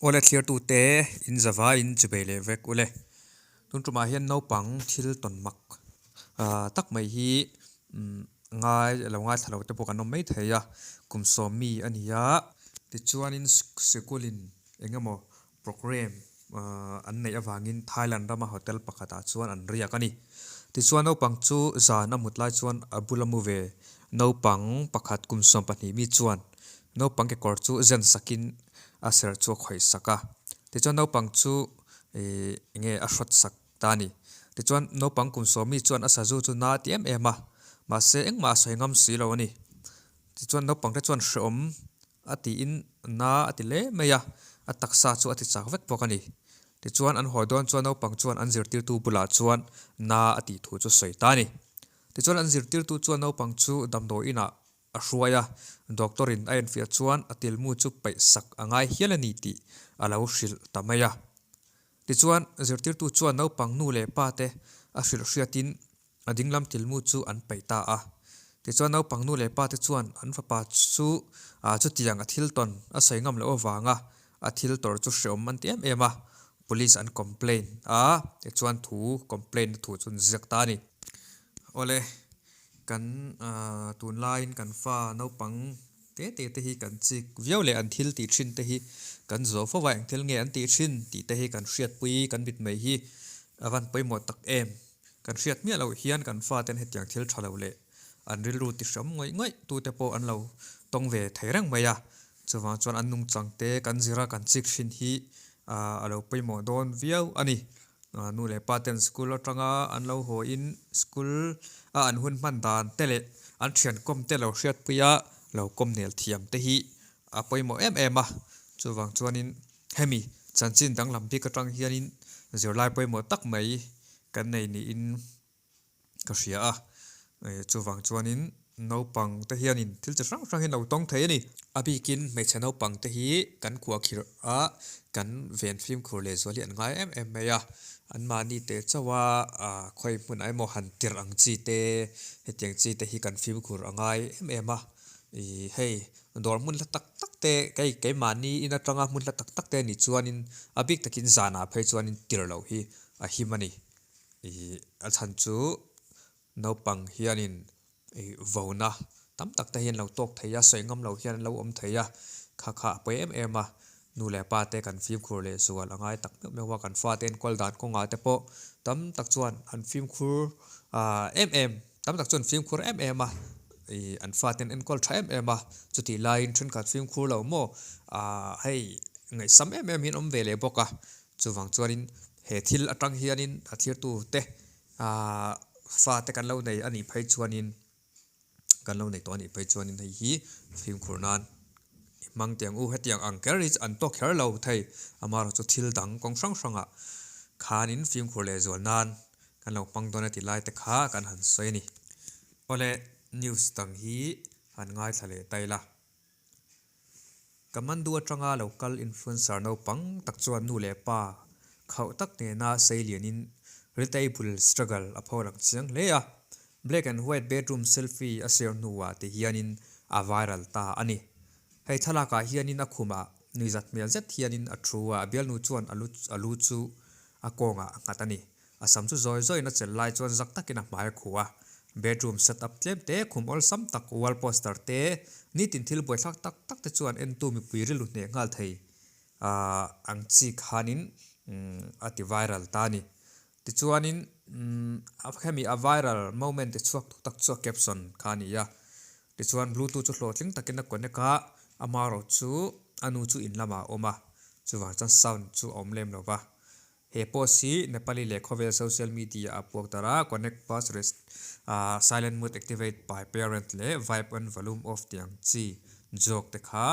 Awle thliartute in zavaiin chibei leh vek ule. Tun tumah hian naupang thil tawn mak tak mai hi ngai lo ngaithla lo te pawh kan awm mai thei a, kum sawm mi a ni a. Tichuanin sikulin eng emaw programme an neih avangin Thailand rama hotel pakhatah chuan an riak a ni. Tichuan naupang chu zan a mut lai chuan a bula mu ve naupang pakhat kum 12 mi chuan naupang kekawr chu zen sakin a ser chu a khawih sak a. Tichuan naupang chu ih enge a hrawt sak ta a ni. Tichuan naupang kum 10 mi chuan a sazu chu na a ti em em a, mahse engmah a sawi ngam si lo a ni. Tichuan naupang te chuan hreawm a tiin na a ti hle mai a, a taksa chu a ti chak vek bawk a ni. Tichuan an haw dawn chuan naupang chuan an zirtirtu bulah chuan na a tih thu chu sawi ta a ni. Tichuan an zirtirtu chuan naupang chu damdawi inah a hruai a, doctor in a enfiah chuan a tilmu chu paih sak a ngai hial a ni tih a lo hrilh ta mai a. Tichuan zirtirtu chuan naupang nu leh pa te a hrilh hriatin A dinglam tilmu chu an paih ta a. Tichuan naupang nu leh pa te chuan an fapa chu chutiang a thil tawn a sawi ngam loh avanga a thil tawrh chu hreawm an ti em em a. Police an complain a, tichuan thu complain na thu chu an ziak ta a ni. Awle, kan tunlaiin kan fa naupang te te te hi kan chik viau leh an thil tih thin te hi kan zawh fo a, eng thil nge an tih thin tih te hi kan hriatpui kan mit mai hi a van pawimawh tak em. Kan hriat miah loh hian kan faten hetiang thil tha lo leh an rilru ti hram ngawih ngawih tute pawh an lo tawng ve thei reng mai a. Chuvang chuan an nungchang te kan zir a kan chik hrin hi a lo pawimawh dawn viau a ni. Nu leh pa ten school atanga an lo haw in school a an hun hman dan te leh an thian kawm te lo hriatpui a lo kawm nel thiam te hi a pawimawh em em a. Chuvang chuanin hemi chanchin danglam bik atang hianin zirlai pawimawh tak mai kan nei niin ka hria a, chuvang chuanin naupang te hianin thil chi hrang hrang hi an lo tawng thei a ni. A bikin hmeichhe naupang te hi kan kuah khirh a, kan ven fimkhur leh zual hi an ngai em em mai a, anmahni teh chauh a khawi hmunah emaw han tirh ang chi te hetiang chi te hi kan fimkhur a ngai em em a, ih hei dawr hmun hla tak tak te kei keimahni in atanga hmun hla tak tak te anih chuanin a bik takin zanah phei chuanin tirh loh hi a him a ni. Ih a chhan chu naupang hianin ih vona tam tak te hian lo tawk thei a, sawi ngam lo hian an lo awm thei a, kha kha a pawi em em a. Nu leh pa te kan fimkhur leh zual a ngai tak meuh meuh a, kan fate enkawl dan kawngah te pawh tam tak chuan an fimkhur ah em em, tam tak chuan fimkhur em em a, ih an fate an enkawl tha em em a, chutih laiin thenkhat fimkhur lo maw ah hei ngaihsam em em hi an awm ve leh bawk a. Chuvang chuanin he thil atang hianin a thirtute aah fate kan lo nei a nih phei chuanin kan lo nei tawh a nih phei chuanin hei hi fimkhur nan i hmang tiang u. Hetiang ang kher hi an tawk kher lo thei amaherawhchu chu thil dang kawng hrang hrangah khanin fimkhur leh zual nan kan lo hmang dawn a ti lai te kha kan han sawi a ni. Awle news dang hi han ngaithla leh ta ila. Kamandu atanga lo kal influencer naupang tak chuan nu leh pa khauh tak nena sei lianin Retail struggle a pho lang chiang hle a. Black and white bedroom selfie a share hnuah ti hianin a viral ta a ni. Hei thlalakah hianin a khumah nuihzat hmel zet hianin a thu a, a bialnu chuan a lu a lu chu a kawngah a nghat a ni. A sam chu zawi zawiin a chelh lai chuan zak takin a hmai a khuh a. Bedroom set up tlem te, khum awlsam tak, wall poster te, nitin thil buaithlak tak tak te chuan entu mipui rilru hneh nghal thei ang chi khanin a ti viral ta a ni. Tichuanin hemi a viral moment ti chhuak tu tak chu a caption kha a ni a. Tichuan bluetooth chu hlawhtling takin a connect a, amaherawh chu a nu chu in lamah a awm a, chuvang chuan sound chu a awm lem lo va. He post hi Nepali leh khawvel social media a puak darh a, Connect bus rest ah silent mode activate by parent leh vibe on volume off tih ang chi joke te kha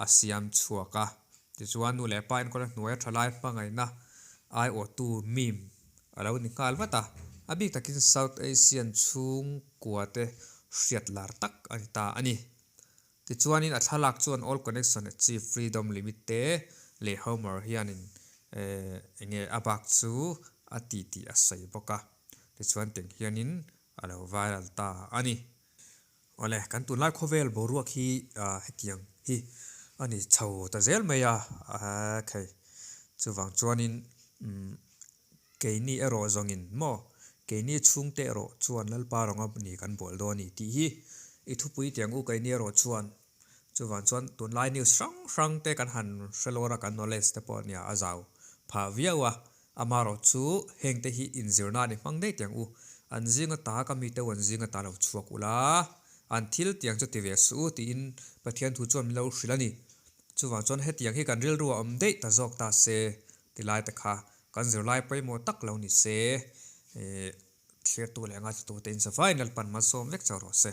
a siam chhuak a. Tichuan nu leh pa enkawl a hnuaia thalai hmangaihna aiawhtu meme a lo ni nghal vat a, a bik takin South Asian chhungkua te hriat lar tak a ni ta a ni. Tichuanin a thlalak chuan All Connection Achieve Freedom Limit te leh Homer hianin eng nge a bak chu a ti tih a sawi bawk a, tichuan teng hianin a lo viral ta a ni. Awle, kan tunlai khawvel boruak hi hetiang hi a ni chho ta zel mai a, khei chuvang chuanin umm keini erawh zawngin maw keini chhungte erawh chuan Lalpa rawnga ni kan bawl dawn a ni tih hi i thupui tiang u keini erawh chuan chuvang chuan tunlai news hrang hrang te kan han hre lawr a kan knowledge te pawh nia a zau phah viau a. Amaherawh chu hengte hi inzirna a ni hmang daih teh ang u. An zinga ta ka mite u an zinga ta lo chhuak ula, an thil tiang chu ti ve suh u tiin Pathian thu chuan min lo hrilh a ni. Chuvang chuan hetiang hi kan rilru a awm daih ta zawk ta se tilai te kha kan zirlai pawimawh tak lo ni se. Thliartu leh ngaithlatute in zavaiin Lalpan malsawm vek chauh rawh se.